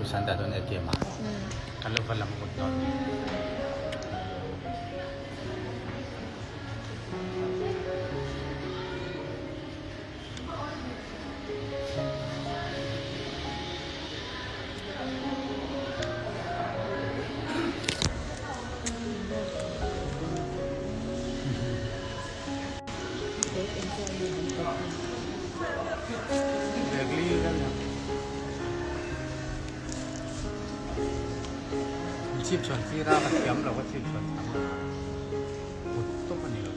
Pawisa an dah dawn ATM ah. Kan lo va lam ut dawn. Chhipchhuan tir a ka thiam lo ka chhipchhuan thiam lo kut tawp a ni lo.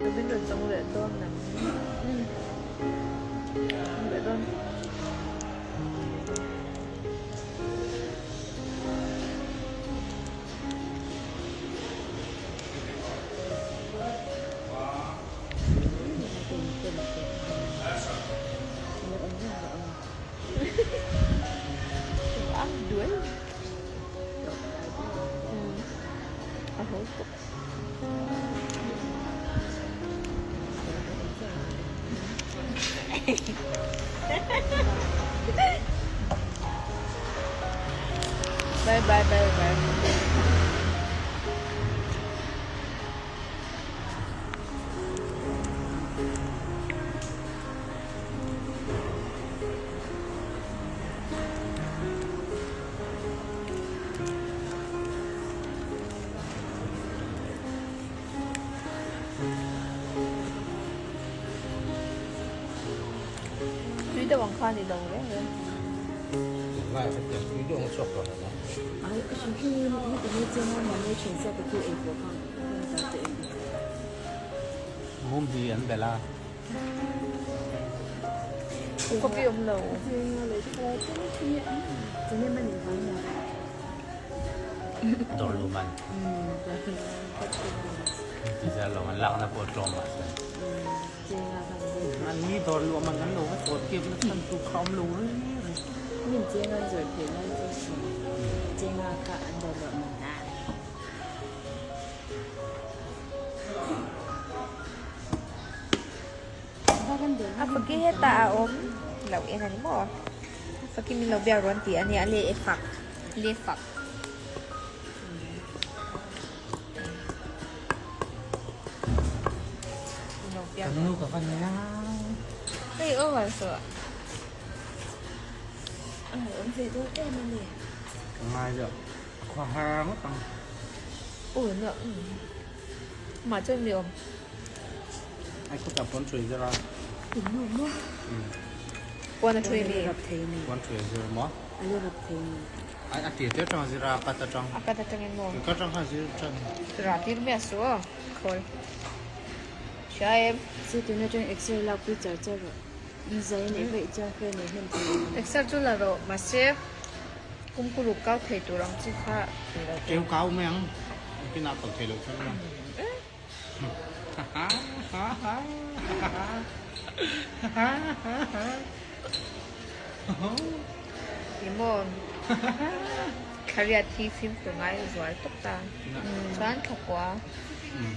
Min rawn chawng leh dawn ang. Leh dawn. Bye bye bye bye. Tui deuh ang kha a ni lo reng reng. Mum hi an belh a. Coffee awm lo. Dawr lu man. Ti zel lo an lakna pawh tlawm mahse. An ni dawr lu man an lo va tawt kep na chhan tu kha awm lo reng reng. Min cheng an zawrh theih lai chu chenga kha an dawr luah man a. A faki hetah a awm loh en a ni maw? A faki min lo biak rawn tih a nia le e fak le fak. Min lo biak Kan nu ka va nia. Hei over suh. A awm ve dawn em a ni. Ka ngai deuh. A khua har ngawt ang. Aw na mah chuan mi awm. Ai khawtah pawn thui zir a. In nu maw? Pawn a thui mi. Rap thei mi. Pawn thui zir maw? A la rap thei mi. Ai a tir te atang zir a kat atang. A kat atang in maw? Kat atang khan zir tan. Ra tir mi a su aw khawi. Hria em? Sir tuna atang exer lak pui char char rawh. In zai neih vaih chuan fel nei hnem thei ang. Exer chu la rawh mahse kum kuluk kau thei tur ang chi kha ti lo teh. Keu kau mai ang. Engtin ah kal thei lo chuan ila. Ni maw? Thla riat hi fimkhur ngai zual tawp ta. Chuan thlakua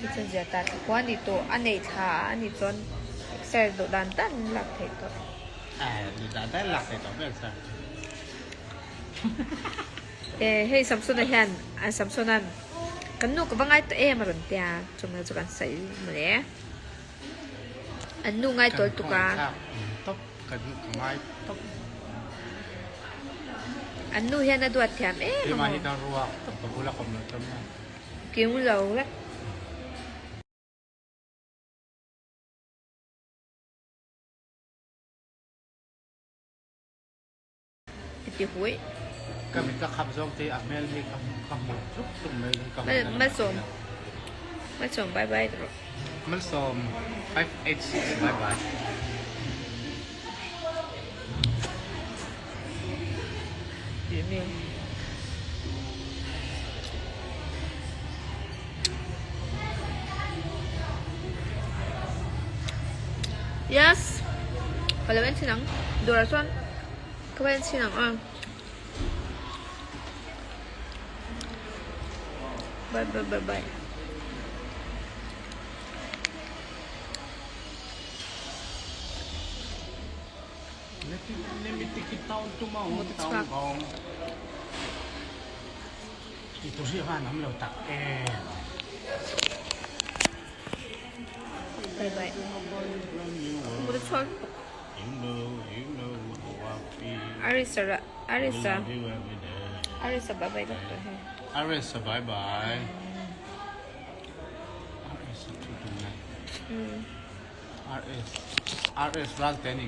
hi chuan zia ta thlakua ni tawh a neih thla a nih chuan exer duh dan dan lak theih tawh. Duh dan dan lak theih tawh ber sir. Eh hei Samsona hian Samsona'n kan nu ka va ngai tawh em a rawn tia chumi chu kan sawi mawle. An nu ngai tawl tuk a. Tawp kan nu ka ngai tawp. An nu hian a duat thiam em a. Keimah hi ka ruak tawp ka bula kawm lo chuan maw. Kiung lo vek. I ti hui. Ka mit ka khap zawk te a hmel hi ka ka hmu tluk tluk mai ka hmu na Malsawm. Malsawm bye bye rawh. Malsawm 586 bye bye. Tih mi. Yes. Ka lo en thin ang. Dawrah chuan ka va en thin ang a. Bye bye bye bye. Mut a chhuak. Bye bye. Mut a chhuak lutuk. Arisa Arisa Arisa bye bye lawk tawh hei. Arisa bye bye. Arisa thu tum lai. RS RS Ralte a ni.